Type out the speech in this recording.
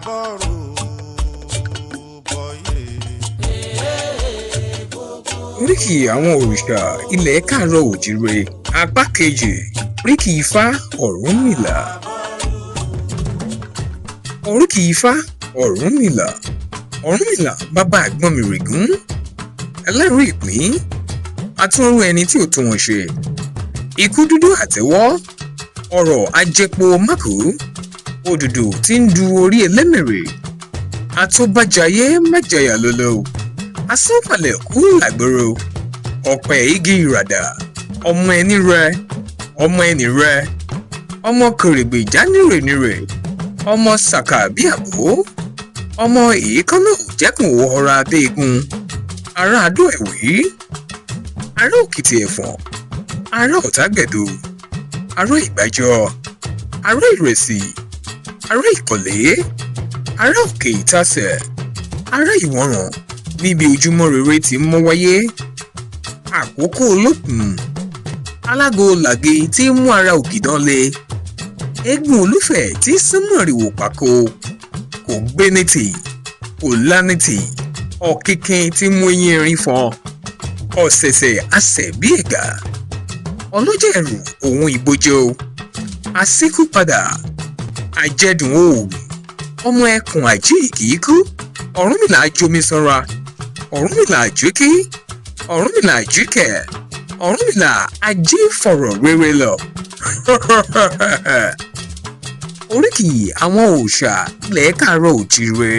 Àbọ̀rò bọ̀yè. Oríkì àwọn òrìṣà ilẹ̀ káàárọ̀ òjíire apá kejì, oríkì Ifá Ọ̀rúnmìlà. Oríkì Ifá Ọ̀rúnmìlà. Ọ̀rúnmìlà bàbá àgbọnnìrègún, ẹlẹ́rìí ìpín, atúnrú ẹni tí ò tún wọn ṣe. Ikú dúdú àtẹ́wọ́, ọ̀rọ̀ ajẹpo mákòó, òdòdó tí ń du orí ẹlẹ́mìrè, àtọ́bàjáyé májàyà lọ́lọ́, asánpalẹ̀ kú làgbòrò, ọ̀pẹ igi ìràdà, ọmọ ẹni rẹ, ọmọ ẹni rẹ, ọmọ kèrègbè jánìrènìrè, ọmọ sàkà bí àbò, ọmọ èékánná òjẹ́kùn òhọra adéegun, ará adó ẹ̀wí, ará òkìtì ẹ̀fọ̀n, ará ọ̀tágbẹ̀dọ, ará ìgbàjọ, ará ìrẹsì, ará ìkọ̀lé, ará òkè ìtasẹ̀, ará ìwọ̀ràn níbi ojúmọ́ rere tí ń mọ́ wáyé, àkókò olókùn, alágo làgé tí ń mú ara ògìdán le, eégún olúfẹ̀ tí ń sánmọ̀rìwò pàkó, kò gbé ní tì, kò lá ní tì, ọ̀kínkín tí ń mú eyín erin fọn, ọ̀sẹ̀sẹ̀ asẹ̀ bí ẹ̀gà, ọlọ́jà ẹ̀rù òun ìbòjò, àsíkú padà, àjẹdùn oògùn, ọmọ ẹkùn àjí kìí kú, Ọ̀rúnmìlà ajomi sanra, Ọ̀rúnmìlà àjíkí, Ọ̀rúnmìlà àjíkẹ̀, Ọ̀rúnmìlà ají fọ̀rọ̀ rere lọ. Oríkì àwọn òòṣà ilẹ̀ káàárọ̀ òjíire.